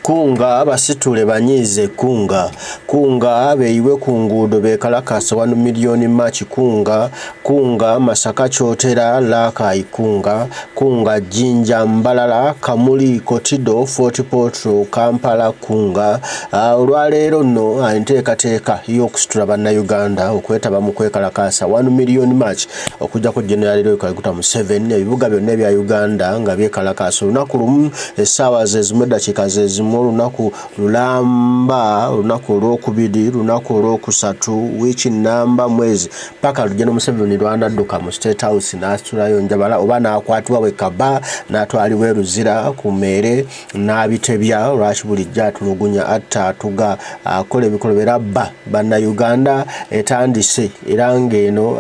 Kunga basitule banyiize, kunga kunga beeyiwe ku nguudo beekalakaasa 1 million march, kunga kunga Masaka, Kyotera, Rakai, kunga kunga Jinja, Mbarara, Kamuli, Kotido, Fort Portal, Kampala, kunga. Olwaleero nno enteekateeka y'okusitula Bannayuganda okwetaba mu kwekalakaasa 1 million march okujjako General Yoweri Kaguta Museveni, ebibuga byonna ebya Uganda nga byekalakaasa olunaku lumu, essaawa ze zimu, eddakiika ze zimu, olunaku lulamba, olunaku olwokubiri, lunaku olwokusatu, wiiki namba, mwezi, paka General Museveni lwanadduka mu State House n'asitulayo njabala oba n'akwatibwa bwe kaba n'atwalibwa e Luzira ku meere n'abitebya. Lwaki bulijjo atulugunya, atta, atuga, akola ebikolobero, abba Bannayuganda? Etandise era ng'eno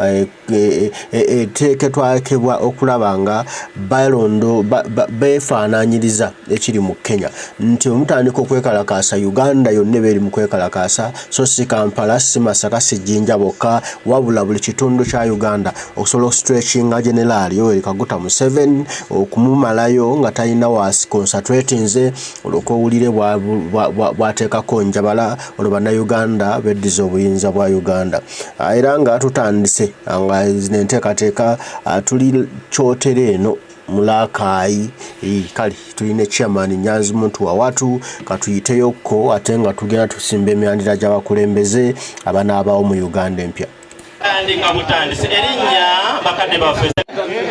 eteeketwakebwa okulaba nga balondo beefaanaanyiriza ekiri mu Kenya, nti omutandika okwekalakaasa, Uganda yonna eba eri mu kwekalakaasa, so si Kampala, si Masaka, si Jjinja bokka, wabula buli kitundu kya Uganda, okusobola okustretchinga General Yoweri Kaguta Museveni okumumalayo nga talina wasi concentratinze, olwoka owulire bw'ateekako njabala, olwo Bannayuganda beddiza obuyinza bwa Uganda. Era nga tutandise nga zino enteekateeka, tuli Kyotera eno mulakaayi. Kale tulina chairman Nyanzi Muntu Wawatu, katuyiteyokko ate nga tugenda tusimba emirandira gy'abakulembeze abanaabaawo mu Uganda empya. Tandika butandisi. Erinnya, bakadde baffe,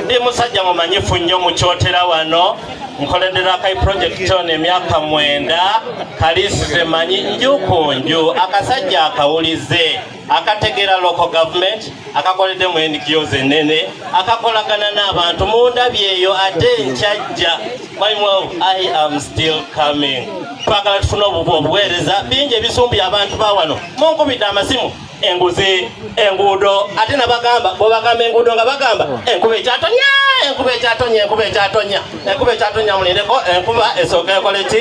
ndi musajja mumanyifu nnyo mu Kyotera wano. Nkoledde Rakai project ono emyaka 9. Kalisize manyi nju ku nju, akasajja akawulize, akategeera local government, akakoledde mu NGOs ennene, akakolagana n'abantu. Mundabye eyo ate nkyajja. Mwalimu, I am still coming. Twagala tufune obuweereza. Bingi ebisumbuye abantu ba wano. Munkubidde amasimu, enguzi, enguudo, ate nabagamba, bwebagamba enguudo nga bagamba enkuba ekyatonya, enkuba ekyatonya, enkuba ekyatonya, enkuba ekyatonya. Mulindeko enkuba esooka ekole ki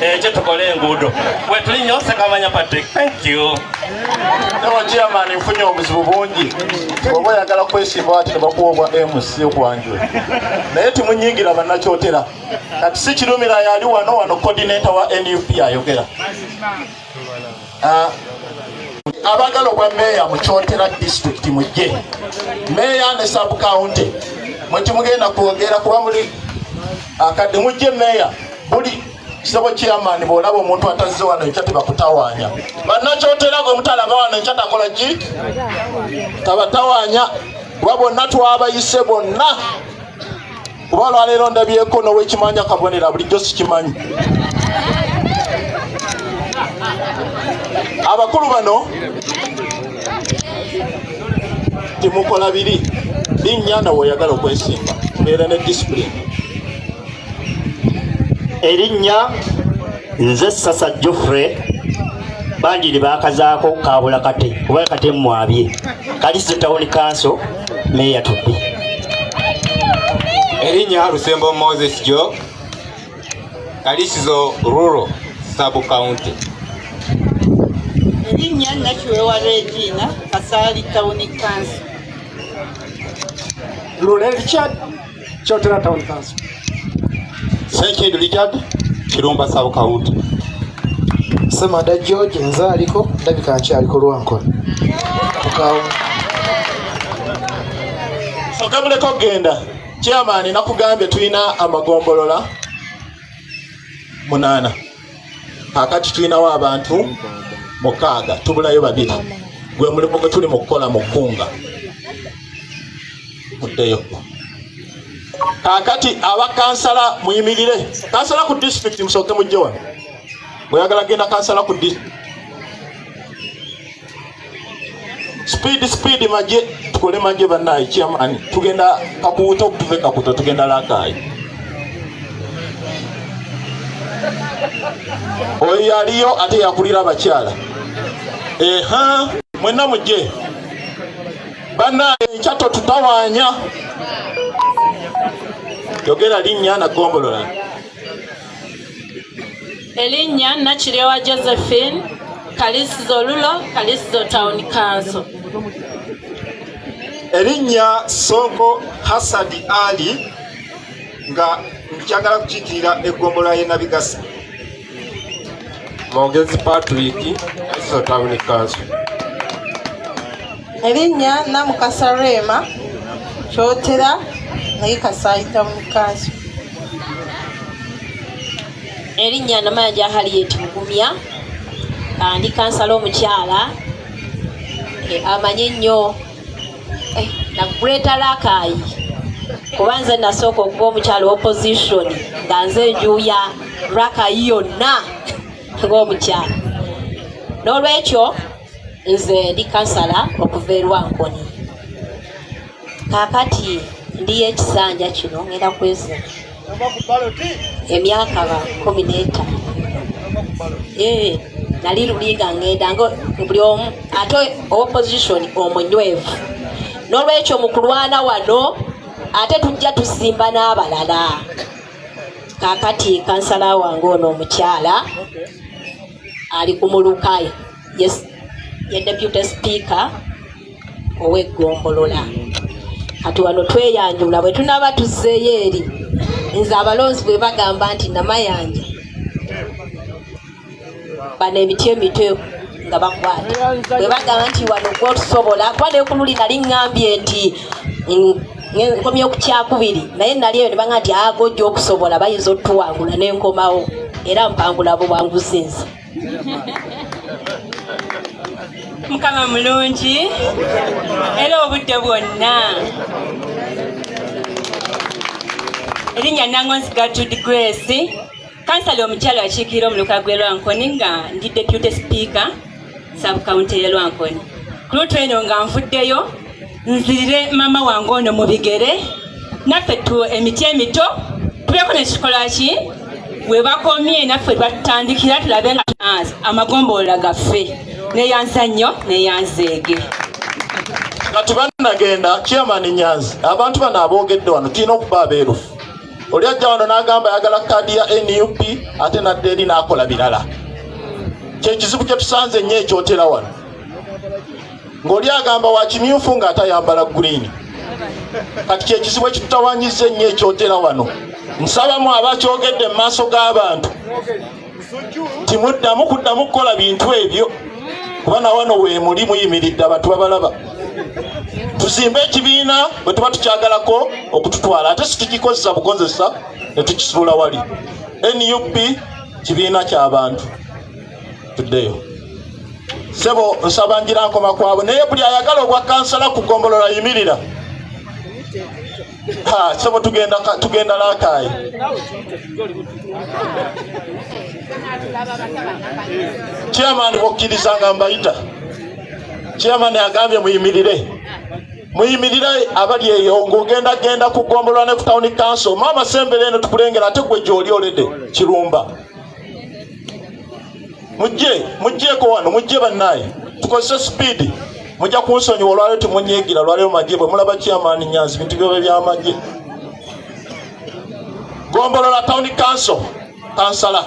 ekyo, tukole enguudo. Wetuli nnyo. Sekamanya Patrick, thank you. Ewa chairman, nfunye obuzibu bungi. Oba oyagala kwesimba ati ne bakuwa obwa MC okwanjula, naye timunyingira Bannakyotera. Kati si Kirumira yali wano wano, coordinator wa NUP ayogera. Abagala obwa meeya mu Kyotera District mujje, meeya ne sub county mwe timugenda kwogera kuba muli akadde. Mujje meeya buli kisebo. Chairman, bw'olaba omuntu atazze wano enkya, tebakutawaanya. Bannakyotera, gwe mutalaba wano enkya takola ki? Tabatawaanya, kuba bonna twabayise bonna. Kuba olwaleero ndabyeko n'owekimanya kabonera, bulijjo sikimanyi. Abakulu bano timukola biri linnya nawe oyagala okwesimba, tubeere ne discipline. Erinnya nze Sasa Joffrey, banjiri bakazaako Kabula Kate kuba Kate mwabye. Kalisizo Town Council, meeya tubbi. Erinnya Lusembo Moses Jo, Kalisizo Rural Sub County. Erinnya Nakiwewa Regina, Kasaali Town Council. Lule Richard, Kyotera Town Council. Senkindi Richard, Kirumba Sub County. Semada George, nze aliko, ndabika nkyaliko Lwankoni Mukaawo. Soka muleko okugenda. Chairman, nakugambye tulina amagombolola 8. Kakati tulinawo abantu 6, tubulayo babiri. Gwe mulimu gwe tuli mu kukola mu kkunga. Muddeyo. Kakati abakansala muyimirire. Kansala ku disitulikiti, musooke mujje wano. Bweyagala genda kansala ku disitulikiti. Speed, speed, maje tukole maje. Bannaye, chairman, tugenda Kakuuto, tuve Kakuuto tugenda Lakaayi. Oyo yaliyo ate yakulira abakyala. Eha, mwenna mujje. Bannaye, enkya totutawaanya. Yogera linnya na gombolola. Erinnya Nakiryowa Josephine, Kalisizo Rural, Kalisizo Town Council. Erinnya Sonko Hasadi Ali, nga nkyagala kukiikirira eggombolola y'e Nabigasa. Mwogezi Patrick, Kalisizo Town Council. Erinnya Namukasa Rema, Kyotera, naye Kasaali Town Council. Erinnya Namayanja Harriet Mugumya, ndi kansala omukyala amanyi ennyo na Greater Rakai, kuba nze nasooka okuba omukyala opposition nga nze njuya Rakai yonna ng'omukyala. N'olwekyo nze ndi kansala okuva e Lwankoni. Kaakati ndiyo ekisanja kino ngenda kweza emyaka 15. Nali luli nga ngenda nga buli omu ate opposition omunywevu. N'olwekyo mu kulwana wano ate tujja tusimba n'abalala. Kaakati kansala wange ono omukyala ali ku muluka, yes, ye deputy speaker ow'eggombolola. Kati wano tweyanjula, bwe tunaaba tuzzeeyo eri nze abalonzi bwe bagamba nti Namayanja bano emiti emito nga bakwata, bwe bagamba nti wano gwotusobola, kuba ne ku luli nali ŋŋambye nti nkomye ku kyakubiri, naye nali eyo ne baŋŋamba nti agojja okusobola bayinza otuwangula, ne nkomawo era mpangula buwanguzi nze. Mukama mulungi era obudde bwonna. Erinnya Nangonzi Gertrude Grace, kansala omukyala akiikirira omuluka gw'e Lwankoni nga ndi deputy speaker sub county y'e Lwankoni. Ku lutu eno nga nvuddeyo nzirire maama wange ono mu bigere, naffe tu emiti emito tubeeko ne kikola ki we bakomye, naffe batutandikira tulabe nga amagombolola gaffe. Neyanza nnyo, neyanzeege. Kati bannagenda Chairman Nyanzi, abantu bano aboogedde wano tulina okuba abeerufu. Oli ajja wano n'agamba ayagala kaadi ya NUP ate n'adda eri n'akola birala. Kyekizibu kye tusanze ennyo ekyotera wano, ng'oli agamba wa kimyufu ng'atayambala green. Kati kyekizibu ekitutawanyiza ennyo ekyotera wano. Nsabamu abakyogedde mu maaso g'abantu timuddamu kuddamu kukola bintu ebyo, kuba na wano weemuli muyimiridde abantu babalaba. Tuzimbe ekibiina bwe tuba tukyagalako okututwala, ate si tukikozesa bukozesa ne tukisuula wali. NUP kibiina ky'abantu. Tuddeyo sebo, nsaba ngira nkoma kwabwe, naye buli ayagala obwa kansala ku ggombolola yimirira. Sebo tugenda Rakai. Chairman bw'okkiriza nga mbayita. Chairman agambye muyimirire, muyimirire abali eyo ng'ogenda genda ku ggombolola ne ku town council. Maama sembera eno tukulengera, ate gwe gy'oli olede Kirumba. Mujje, mujjeeko wano, mujje bannaaye, tukozese speed. Mujja kunsonyiwa olwaleero temunyeegira, olwaleero magye bwe mulaba Chairman Nyanzi bintu byobe by'amagye. Gombolola town council kansala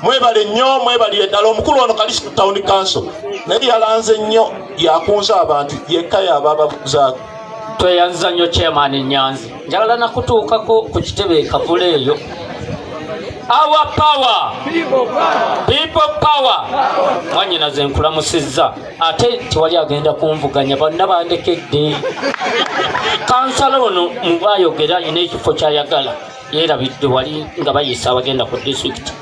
mwebale nnyo, mwebalire ddala. Omukulu ono Kalisizo town council naye yalanze nnyo, yakunze abantu yekka yaba ababuuzaako. Tweyanziza nnyo Chairman Nyanzi, njagala nakutuukako ku kitebe Kavule eyo. Our power, people power. Mwannyinaze nkulamusizza, ate tewali agenda kunvuganya, bonna bandekedde. Kansala ono mubaayogera alina ekifo ky'ayagala, yeerabidde wali nga bayisa abagenda ku disitulikiti.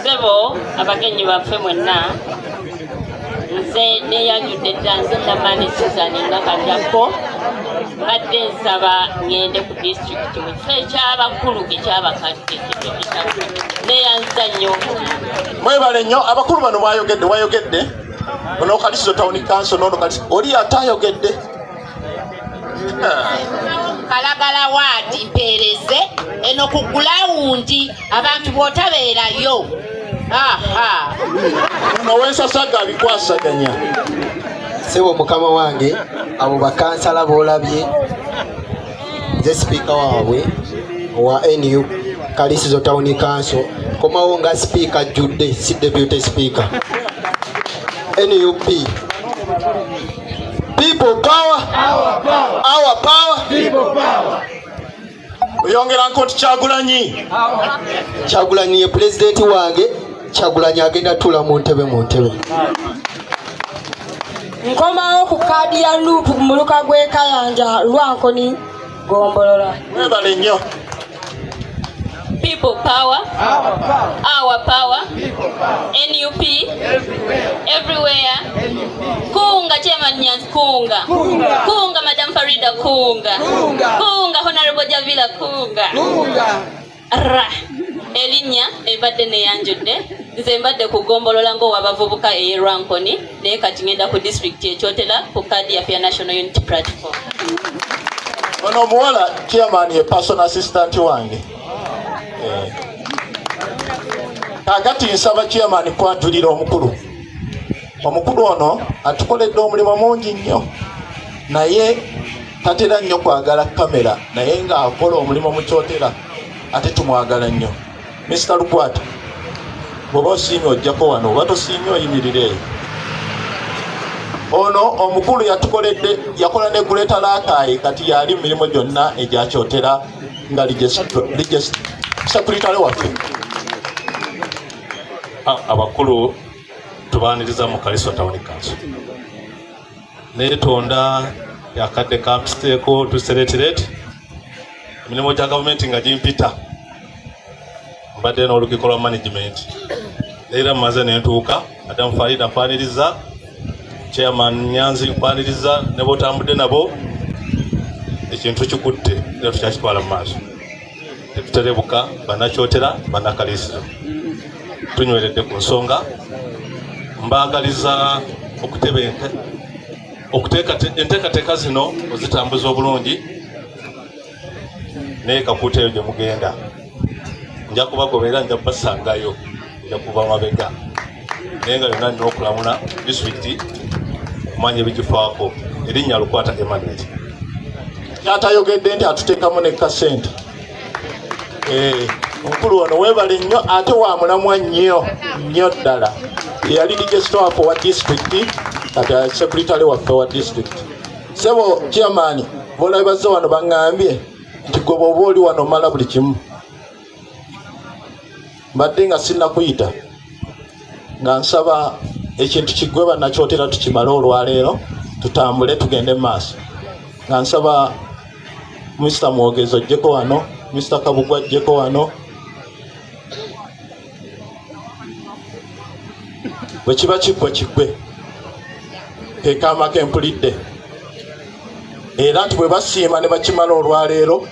Ssebo abagenyi baffe mwenna, nze neyanjudde dda, nze Namani Susan nga Kajakko. Mbadde nsaba ngende ku disitulikiti mu kifo eky'abakulu eky'abakadde. Neyanza nnyo. Mwebale nnyo abakulu bano mwayogedde, wayogedde ono Kalisizo town council n'ono Kalisizo oli ate ayogedde. Kalagala waadi mpeereze eno ku gulawundi abantu bw'otabeerayo. Aha. Ono w'ensasaga abikwasaganya. Ssebo mukama wange, abo bakansala b'olabye, nze sipiika waabwe owa NU Kalisizo Town Council, komawo nga sipiika ajjudde, si deputy speaker. NUP People power, our power, people power. Oyongeranko nti Kyagulanyi. Kyagulanyi ye pulezidenti wange. Kyagulanyi agenda tuula mu ntebe mu ntebe. Nkomawo ku kaadi ya NUP ku muluka gw'e Kayanja, Lwankoni, Gombolola. Mwebale nnyo. People power, our power, NUP, everywhere. Kunga Chairman Nyanzi, Kunga. Kunga Madam Farida, Kunga. Kunga Honorable Javila, Kunga. Ra. Erinnya ebadde neyanjudde, nze mbadde ku ggombolola ng'owabavubuka ey'e Lwankoni, naye kati ngenda ku disitulikiti ekyotera ku kaadi yaffe ya National Unity Platform. Ono omuwala chairman ye personal assistant wange. Kaakati nsaba chairman kwanjulira omukulu. Omukulu ono atukoledde omulimu mungi nnyo, naye tatera nnyo kwagala kamera, naye ng'akola omulimu mu Kyotera ate tumwagala nnyo. Mr. Lukwata, bw'oba osiimye ojjako wano, oba tosiimye oyimirire eyo. Ono omukulu yatukoledde, yakola ne Greater Rakai, kati yali mu mirimu gyonna egya Kyotera nga secretary waffe. Abakulu tubaaniriza mu Kaliso Town Council. Neetonda yakadde kampiseeko tusereterete emirimu gya gavumenti nga gimpita, mbadde n'olukiiko lwa management era mmaze nentuuka. Madam Farida nkwaniriza, Chairman Nyanzi nkwaniriza, ne b'otambudde nabo ekintu kikutte era tukyakitwala mu maaso. Tetuterebuka, bannakyotera, bannakaliisiro tunyweredde ku nsonga. Mbaagaliza enteekateeka zino ozitambuza obulungi, naye kakuuta eyo gye mugenda nja kubagoberera, nja kubasangayo, nja kuva mabega, naye nga yonna nina okulamula disitulikiti okumanya ebigifaako. Erinnya Lukwata Emmanuel. Kyatayogedde nti atuteekamu ne kasente. Omukulu ono weebale nnyo, ate wa mulamwa nnyo nnyo ddala. Yali registrar waffe wa disitulikiti, kati secretary waffe wa disitulikiti. Ssebo chairman, bolabe bazze wano baŋŋambye nti gwe bw'oba oli wano omala buli kimu. Mbadde nga sinnakuyita nga nsaba ekintu kiggwe bannakyotera tukimale olwaleero tutambule tugende mu maaso. Nga nsaba Mr. Mwogezi ojjeko wano, Mr. Kabugwa ajjeko wano. Bwe kiba kiggwa kiggwe, ke kaama ke mpulidde. Era nti bwe basiima ne bakimala olwaleero,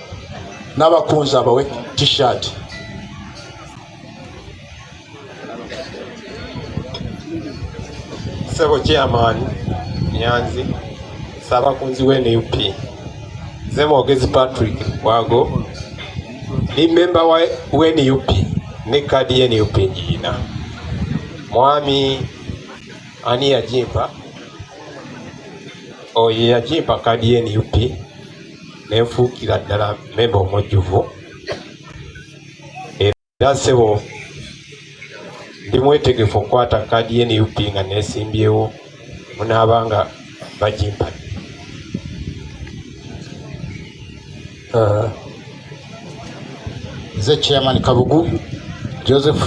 n'abakunzi abawe t-shirt. Ssebo Chairman Nyanzi, Ssaabakunzi wa NUP, nze Mwogezi Patrick Lukwago, ndi memba wa NUP ne kaadi ya NUP ngiyina. Mwami ani yagimpa? Oyo yagimpa kaadi ya NUP ne nfuukira ddala memba omujjuvu. Era ssebo ndi mwetegefu okukwata kaadi ya NUP nga neesimbyewo munaaba nga bagimpa. Nze Chairman Kabugu Joseph,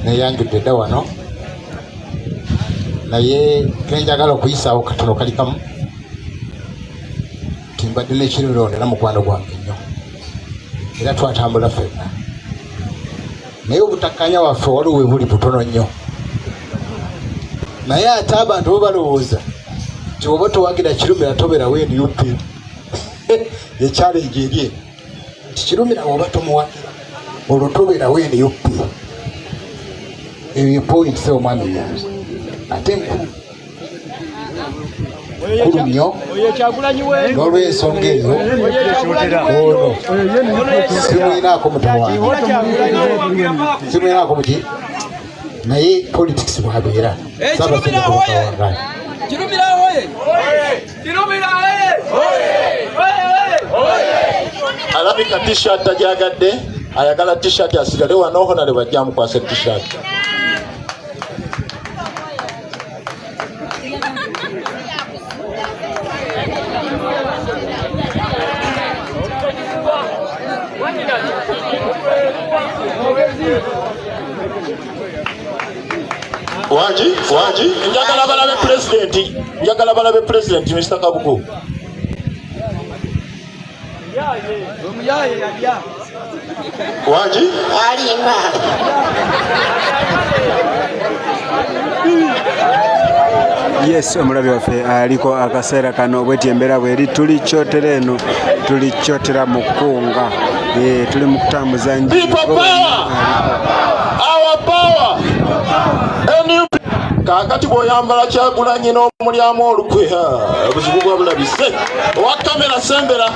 neyanjudde dda wano, naye kenjagala okuyisaawo katono kali kamu nti mbadde n'ekirulonda era mukwano gwange nnyo, era twatambula ffenna, naye obutakkaanya waffe waliwo we buli butono nnyo. Naye ate abantu bo balowooza nti oba towagira Kirumira tobeerawo NUP. Ye challenge eri eno nti Kirumira oba tomuwagira olwo tobeerawo NUP. Eyo point sebo omwami Nyanzi, ate nkulu nkulu nnyo. N'olw'ensonga eyo ono simwinaako mutawaana, simwinaako muki, naye politics bwabeera. Ssaabasajja Kabaka wangaali. Alabika t-shirt tagyagadde, ayagala t-shirt asigale wano, Honorable ajja amukwasa t-shirt. Wangi, wangi, njagala balabe pulezidenti, njagala balabe pulezidenti Mr. Kabugo. Wangi? Alimba. Yes, omulabi waffe aliko akaseera kano bweti embeera bweri tuli kyotera eno tuli kyotera mu kkunga tuli mu kutambuza njiri. People power! Our power! NUP! Kaakati bw'oyambala Kyagulanyi n'omulyamu olukwe, obuzibu bwa bulabise. Owa kamera sembera.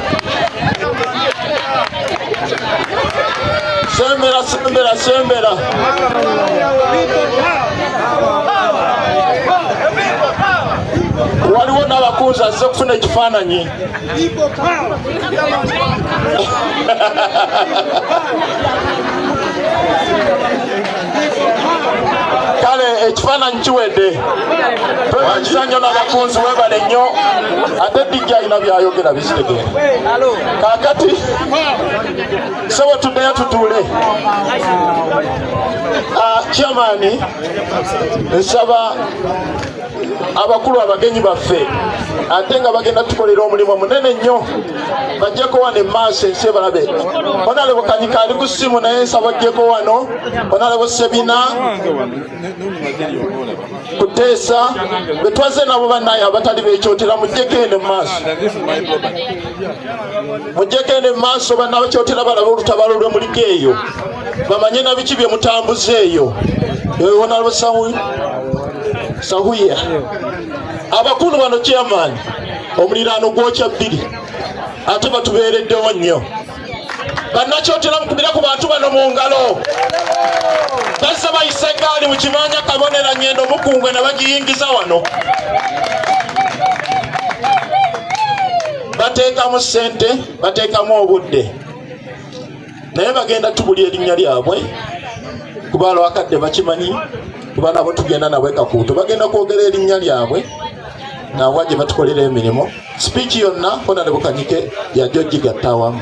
Sembera, sembera, sembera. Waliwo n'abakunzi azze okufuna ekifaananyi. Kale ekifaananyi kiwedde. Twebaza nnyo n'abakunzi, weebale nnyo. Ate DJ alina by'ayogera bizitegeera. Kaakati ssebo tuddeyo tutuule. Chairman, nsaba abakulu abagenyi baffe ate nga bagenda tukolera omulimu munene nnyo, bajjeko wano emaaso ensi ebalabe. Honorable Kanyika ali ku ssimu naye nsaba ajjeko wano. Honorable Sebina Kuteesa be twazze nabo bannaye abatali beekyotera, mujjeko eno emaaso, mujjeko eno emaaso bannabakyotera balabe olutabalo lwe muliko eyo, bamanye na biki bye mutambuza eyo. Honorable Sahuya, abakulu bano chairman, omuliraano gwokya bbiri ate batubeereddewo nnyo. Bannakyotera mukubira ku bantu bano mu ngalo. Bazze bayisa eggaali mu kibanja Kabonera Nyendo Mukungwe ne bagiyingiza wano. Bateekamu ssente, bateekamu obudde, naye bagenda tubulya erinnya lyabwe kuba lwakadde bakimanyi, kuba nabo tugenda nabo ekakuuto, bagenda kwogera erinnya lyabwe nawa gye batukolera emirimu. Speech yonna Honorable Kanyike yajja ogigatta awamu.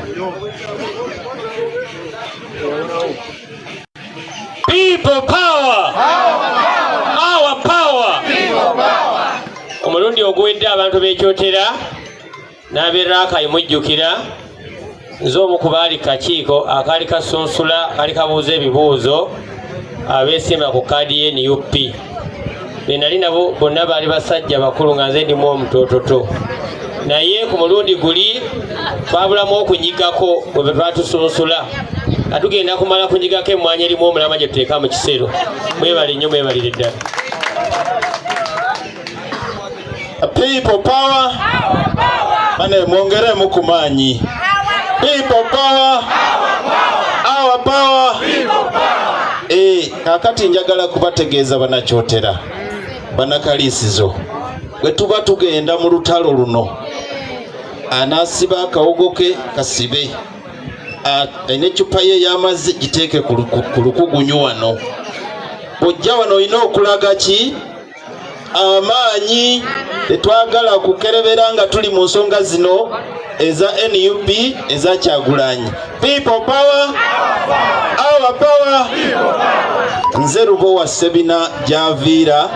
People power! Our power! Omulundi oguwedde abantu b'ekyotera n'abeera Rakai mujjukira nze omu ku baali kakiiko akaali kasunsula akaali kabuuza ebibuuzo abeesimba ku kaadi ye NUP. Be nali nabo bonna baali basajja bakulu nga nze ndimu omutoototo, naye ku mulundi guli twabulamu okunyigako bwe twatusunsula nga tugenda kumala kunyigako emmwanyi erimu omulama gye tuteeka mu kisero. Mwebale nnyo, mwebalire ddala. People power! Bane mwongeremu ku maanyi. People power! Our power! Kaakati njagala kubategeeza bannakyotera, bannakaliisizo, bwe tuba tugenda mu lutalo luno, anaasiba akawogo ke kasibe, n'eccupa ye ey'amazzi giteeke ku lukugunyu wano. Bw'ojja wano olina okulaga ki? Amaanyi. Tetwagala kukerebera nga tuli mu nsonga zino eza NUP eza Kyagulanyi. People power! Our power! Nze Lubowa Sebina gy'aviira.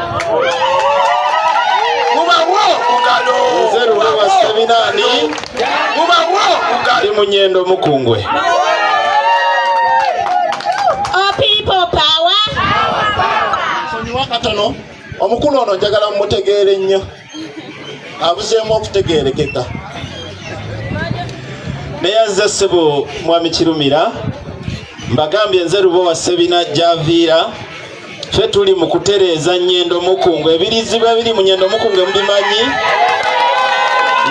Nze Lubowa Sebina ani? Ndi Munyendo Mukungwe. People power! Sonyiwa katono. Omukulu ono njagala mumutegeere nnyo, abuzeemu okutegeerekeka. Naye nze ssebo Mwami Kirumira, mbagambye nze Lubowa Sebina gy'aviira. Ffe tuli mu kutereeza Nyendo Mukungwe. Ebirizibu ebiri mu Nyendo Mukungwe mubimanyi.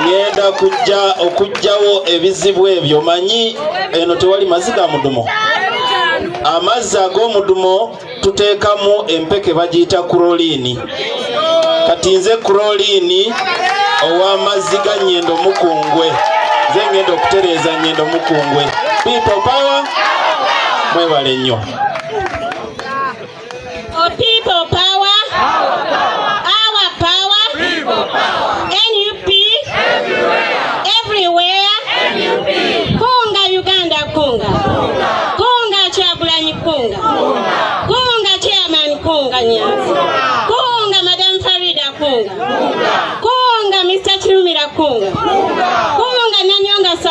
Ngenda kujja okuggyawo ebizibu ebyo. Manyi eno tewali mazzi ga mudumo. Amazzi ag'omudumo tuteekamu empeke bagiyita kuroliini. Kati nze kuroliini ow'amazzi ga Nyendo Mukungwe, nze ngenda okutereeza Nyendo Mukungwe. People power! Mwebale nnyo. People power! Our power! NUP! Everywhere! Kunga Uganda kunga! Kunga Kyagulanyi kunga!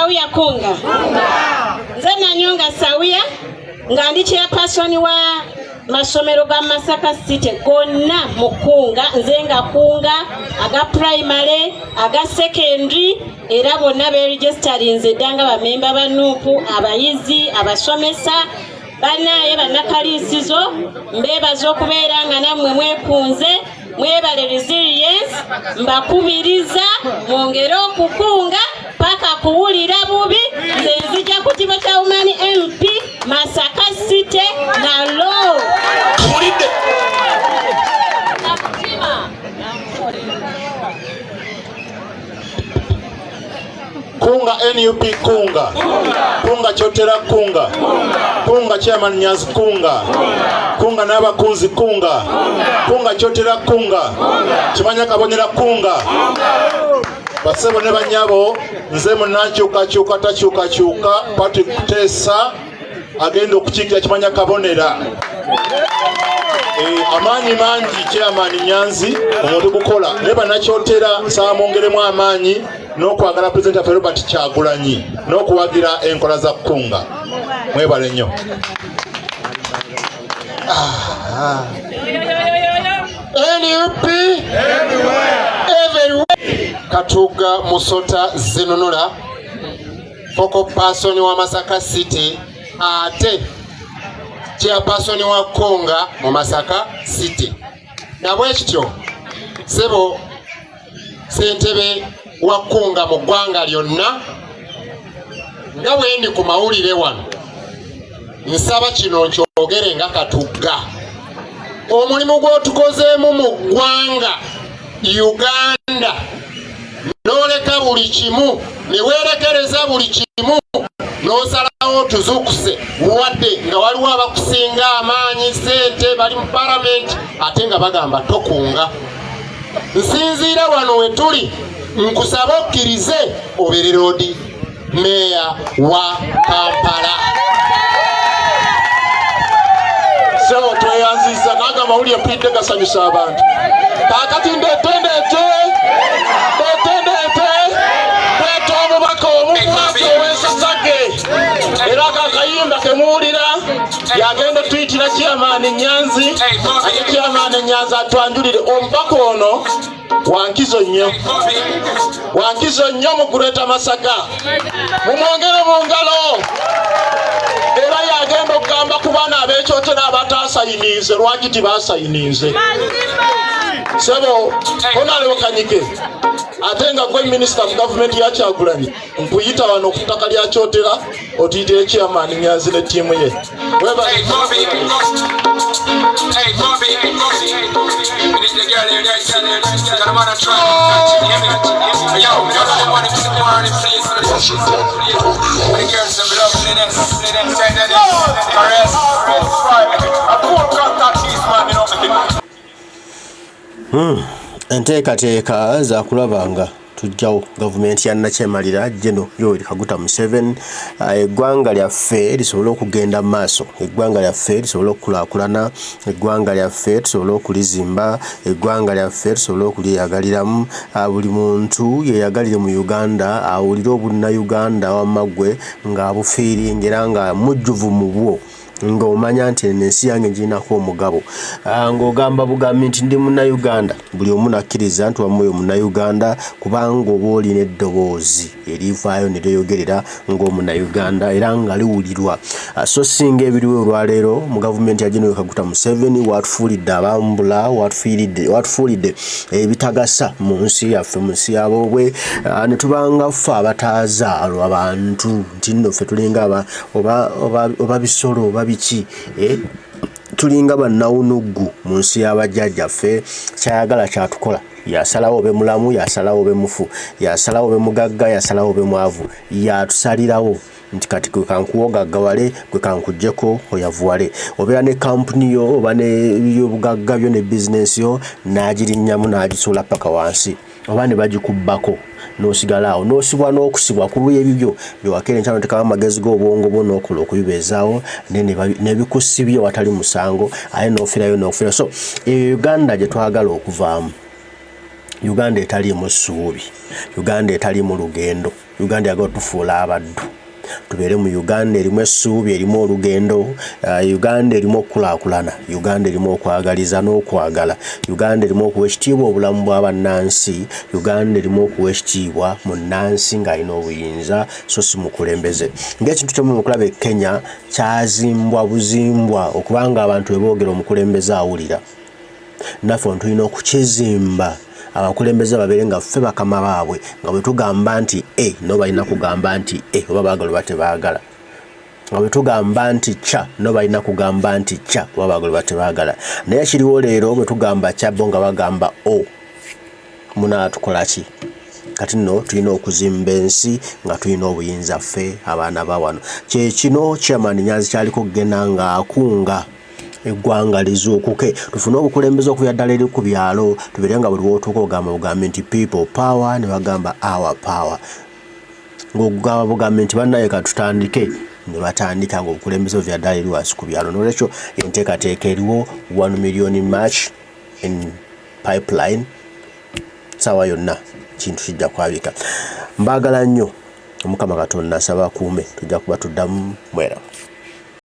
Sawiya Kunga. Nze Nanyonga Sawiya nga ndi chairperson wa masomero ga Masaka City gonna mu Kunga, nze nga Kunga aga primary aga secondary era bonna beregisterinze dda nga bamemba ba NUP, abayizi, abasomesa bannaye bannakaliisizo. Mbeebaza okubeera nga nammwe mwekunze, mwebale resilience. Mbakubiriza mwongere okukunga paka kuwulira bubi. Nze nzija ku kifo kya Woman MP Masaka City nalo. Kunga NUP Kunga. Kunga Kyotera Kunga. Kunga Chairman Nyanzi Kunga. Kunga n'abakunzi Kunga. Kunga Kyotera Kunga. Kimanya Kabonera Kunga. Basebo ne banyabo, nze munankyukakyuka takyukakyuka Patrick Kutesa agenda okukiikira Kimanya Kabonera. Amaanyi mangi Chairman Nyanzi omuntu gukola naye bannakyotera nsaba amaanyi n'okwagala Pulezidenti waffe Robert Kyagulanyi n'okuwagira enkola za Kunga. Mwebale nnyo. NUP everywhere. Katuga Musota Zinunula, focal person wa Masaka City ate chairperson wa Kunga mu Masaka City. Nabwekityo sebo ssentebe wa Kunga mu ggwanga lyonna, nga bwe ndi ku mawulire wano, nsaba kino nkyogere nga Katugga. Omulimu gw'otukozeemu mu ggwanga Uganda, n'oleka buli kimu, ne weerekereza buli kimu, n'osalawo tuzuukuse, wadde nga waliwo abakusinga amaanyi, ssente, bali mu palamenti ate nga bagamba tokunga. Nsinziira wano we tuli, nkusaba okkirize obeere Loodi Meeya wa Kampala. Ssebo tweyanzizza, nange amawulire mpulidde gasanyusa abantu. Kaakati ndeete ndeete ndeete ndeete ndeete omubaka omubwati ow'ensasage, era akakayimba kemuwulira yagenda tuyitira Chairman Nyanzi, ate Chairman Nyanzi atwanjulire omubaka ono wankizo nnyo, wankizo nnyo mu Greater Masaka. Mumwongere mu ngalo. Era yagenda okugamba ku baana ab'ekyotera abataasayiniize lwaki tibaasayininze. Ssebo Honorable Kanyike, ate nga gwe minisita mu gavumenti ya Kyagulanyi, nkuyita wano ku ttaka lya Kyotera otuyitire Chairman Nyanzi ne ttiimu ye. Enteekateeka za kulaba nga tujjawo gavumenti ya Nnakyemalira General Yoweri Kaguta Museveni, eggwanga lyaffe lisobole okugenda mu maaso, eggwanga lyaffe lisobole okukulaakulana, eggwanga lyaffe tusobole okulizimba, eggwanga lyaffe tusobole okulyeyagaliramu. Buli muntu yeeyagalire mu Uganda, awulire obunnayuganda wamma ggwe ng'abufiiringa era nga mujjuvu mu bwo, ng'omanya nti eno ensi yange ngirinako omugabo, ng'ogamba bugambi nti ndi munnayuganda, buli omu n'akkiriza nti wamma oyo munnayuganda, kubanga oba olina eddoboozi erivaayo ne lyeyogerera ng'omunnayuganda era nga liwulirwa. So singa ebiriwo olwaleero mu gavumenti ya General Kaguta Museveni, watufuulidde abambula, watufuulidde ebitagasa mu nsi yaffe, mu nsi yaboobwe, ne tubanga ffe abatazaalwa bantu, nti nno ffe tulinga oba bisolo oba biki, tulinga bannawunuggu mu nsi y'abajjajjaffe. Kyayagala kyatukola, yasalawo obe mulamu, yasalawo obe mufu, yasalawo obe mugagga, yasalawo obe mwavu, yatusalirawo nti kati gwe kankuwa ogaggawale, gwe kankuggyeko oyavuwale. Obeera ne kampuni yo oba n'ebyobugagga byo ne bizinensi yo, n'agirinnyamu n'agisuula paka wansi, oba ne bagikubbako n'osigala awo n'osibwa n'okusibwa ku lw'ebibyo byewakeera enkyalo, n'oteekamu amagezi g'obwongo bwo n'okola okubibeezaawo, ne bikusibye watali musango, ate n'ofiirayo n'okufiira. So eyo Uganda gye twagala okuvaamu, Uganda etaliimu ssuubi, Uganda etaliimu lugendo. Uganda yagala otufuula abaddu. Tubeere mu Uganda erimu essuubi, erimu olugendo, Uganda erimu okukulaakulana, Uganda erimu okwagaliza n'okwagala, Uganda erimu okuwa ekitiibwa obulamu bwa bannansi, Uganda erimu okuwa ekitiibwa munnansi ng'alina obuyinza so si mukulembeze. Ng'ekintu kyomwe mukulaba e Kenya kyazimbwa buzimbwa okubanga abantu bwe boogera omukulembeze awulira. Naffe ono tulina okukizimba abakulembeze babeere nga ffe bakama baabwe, nga bwe tugamba nti e no balina kugamba nti e oba baagala oba tebaagala, nga bwe tugamba nti kya no balina kugamba nti kya oba baagala oba tebaagala. Naye ekiriwo leero bwe tugamba kya bo nga bagamba o, munaatukola ki? Kati nno tulina okuzimba ensi nga tulina obuyinza ffe abaana ba wano. Kye kino Chairman Nyanzi kyaliko okugenda ng'akunga eggwanga lizuukuke, tufune obukulembeze okuvira ddala eri ku byalo, tubeere nga buli w'otuuka ogamba bugambi nti people power, ne bagamba our power, ng'ogamba bugambi nti bannaye katutandike, ne batandika ng'obukulembeze buvira ddala eri wansi ku byalo. N'olwekyo enteekateeka eriwo 1 million march in pipeline, ssaawa yonna kintu kijja kwabika. Mbaagala nnyo, Omukama Katonda asaba akuume, tujja kuba tuddamu mwera.